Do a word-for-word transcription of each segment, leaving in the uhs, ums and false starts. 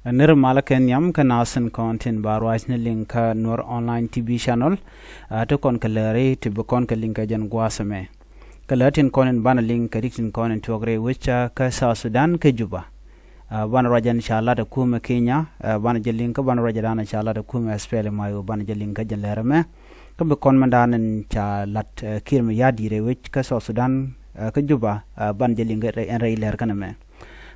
Nir malä kɛ nhiam kä nasin kɔn tin ba ruac ni liŋ kä Nuer Online T V channel. Ti kɔn kɛ lääri ti bi kɔn kɛ liŋ kä jɛn gua̱a̱th ɛmɛ. Kä lääri tin kɔn in banɛ liŋ kä rik tin kɔn in tuɔk rɛy wec kä South Sudan kä Juba. Banɛ ruac ɛn ca lat ɛ kumɛ Kenya, banɛ jɛ liŋ kä banɛ ruac ɛ dan ca lat ɛ kumɛ SPLM IO, banɛ jɛ liŋ kä jɛn lääri mɛ. Kä bi kɔn mɛ dan in ca lat Kiir Mayardit rɛy wec kä South Sudan kä Juba, banɛ jɛ liŋ kä ɛn rɛy lääri kɛn ɛmɛ.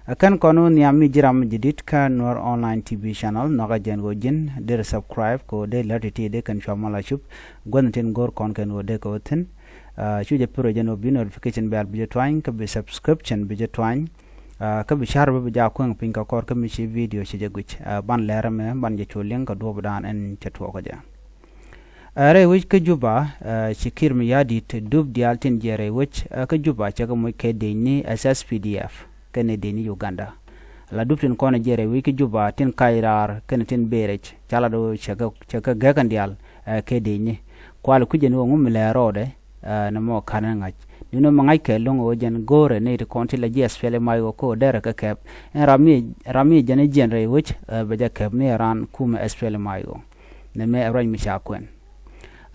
Ɛ kɛn kɔn wä nhiam mi ji̱ ram mi ji̱ di̱t kä Nuer Online T V channel, nhɔakä jɛn ɣöö ji̱n deri subscribe kɛ ɣöö dee lär ti̱ti̱ dee kɛn cua mal a cup guänh tin go̱r kɔn kɛn ɣöö dee kɛ wä thi̱n. Cu jɛ pir ɣöö jɛn ɣöö bi notification bell bi jɛ tuany, kä bi subscription bi jɛ tuany. Kä bi car bä bi jɛ a kueŋ piny kä kɔr kä mi ci video ci jɛ guic. Ban lɛr ɛmɛ ban jɛ cu liŋ kɛ duɔ̱ɔ̱p dan ɛn cɛ tuɔɔk kä jɛ. Rɛy wec kä Juba, ci Kiir Mayardit dup diaal tin jiɛ rɛy wec kä Juba cɛ kɛ moc kɛ dec ni SSPDF kɛnɛ dec ni Uganda. La dup tin kɔn jiɛ rɛy wec kä Juba tin kac raar kɛnɛ tin berec ca la do cɛ kɛ gɛkɛn diaal kɛ dec ni. Kual kui̱cɛ ni wä ŋu mi lɛ rɔɔdɛ ni mɔ ka̱n ni ŋa̱c ni nɔ mi ŋa̱c kɛ lo̱ŋ wä jɛn go̱o̱rɛ ni ti kɔn ti la jiɛ SPLM IO ko derɛ kɛ kɛp. Ɛn ram mi jɛn jiɛn rɛy wec bɛ jɛ kɛp mi raan kumɛ SPLM IO. Nɛ mɛ ɛ ruac mi ca kuɛn.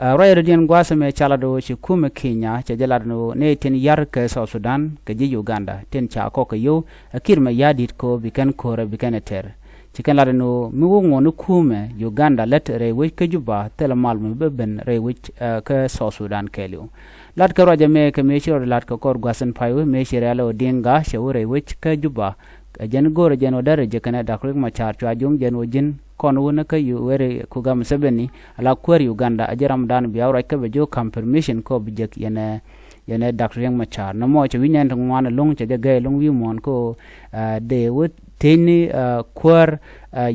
Ruac rɔ diɛn gua̱a̱th ɛmɛ ca lat ɣöö ci kumɛ Kenya cɛ jɛ lat ni ɣöö nɛ tin yar kɛ South Sudan kɛ ji̱ Uganda tin ca kɔk kɛ yio̱w ɛ Kiir Mayardit kɛ ɣöö bi kɛn ko̱rɛ bi kɛn ɛ tɛr. Ci kɛn lat ni ɣöö mi wä ŋuɔ̱n ni kumɛ Uganda lät rɛy wec kä Juba thilɛ mal mi bä ben rɛy wec kä South Sudan kɛɛliw. Lat kɛ ruac ɛmɛ kɛ mëë ci rɔ lat kɛ kɔr gua̱a̱th in pay wä mëë ci rɛl ɣöö Dinga cɛ wä rɛy wec kä Juba. Ɛ jɛn go̱o̱rɛ jɛn ɣöö derɛ jɛ kɛnɛ Dak Riek Machar cua juɔ̱m jɛn ɣöö ji̱n kɔn wun kä Yoweri Kuga Museveni ala kuäär Uganda a ji̱ ramdan bia wä ruac kä bɛ ji̱ wä ka̱m permission kä bi jek yɛnɛ yɛnɛ Dak Riek Machar. Nɔmɔ cɛ wi̱c nɛn ti ŋuan ɛlɔ̱ŋ cɛ jɛ gɛy ɛlɔ̱ŋ wi̱i̱ muɔ̱ɔ̱n kä dee wä teny ni kuäär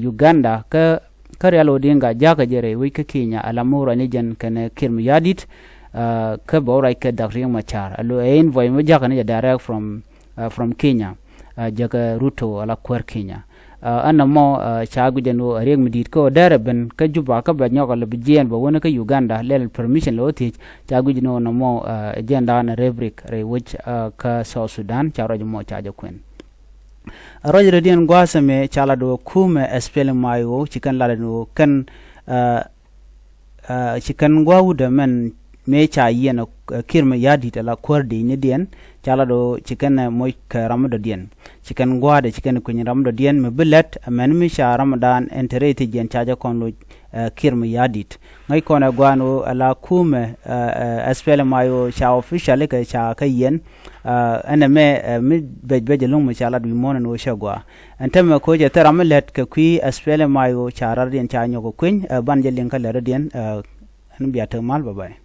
Uganda kä kä Rial Odinga jakä jɛ rɛy wec kä Kenya ala mi wä ruac ni jɛn kɛnɛ Kiir Mayardit. Kä bɛ wä ruac kɛ Dak Riek Machar alo ɛ envoy mi jakä ni jɛ direct from from Kenya. Jäkä Ruto ala kuäär Kenya. Ɛn nɔmɔ ca guic ɛn ɣöö a Riek mi di̱i̱t kä ɣöö derɛ ben kä Juba kä bɛ nyɔk a lɛ bi jiɛɛn bɛ wä ni kä Uganda lɛl permission lɛ wä thiec. Ca guic ɛn ɣöö nɔmɔ ɛ jiɛɛn da̱a̱n a rep rik rɛy wec kä South Sudan ca ruac ɛmɔ ca jɛ kuɛn. Ruac rɔ diɛn gua̱a̱th ɛmɛ ca lat ɣöö kumɛ SPLM IO ci kɛn lat ɛn ɣöö kɛn ci kɛn gua̱a̱ wut ɛmɛn mëë ca yiɛn ɛ Kiir Mayardit ala kuäär dec ni diɛn. Ca lat ɣöö ci kɛn ɛ moc kɛ ram mi dɔ̱diɛn. Ci kɛn gua̱a̱dɛ ci kɛn kui̱ny ram mi dɔ̱diɛn mi bi lɛt ɛmɛn mi ca ramdan ɛn te rɛy thiec jiɛn ca jɛ kɔn loc ɛ Kiir Mayardit. Ŋäc kɔn ɛ gua̱a̱n ɣöö ala kumɛ ɛ SPLM IO ca officially kɛ ca kä yiɛn. Ɛn ɛmɛ ɛ mi bɛc bɛc ɛlɔ̱ŋ mi ca lat wi̱i̱ muɔ̱ɔ̱n ɛn ɣöö cɛ gua̱a̱. Ɛn täämɛ koc ɛ thil ram mi lät kɛ kui̱ SPLM IO ca rardiɛn ca nyɔk ɛ kueny ɛ ban jɛ liŋ kä lɛrdiɛn. Ɛn bia tek mal, bye bye.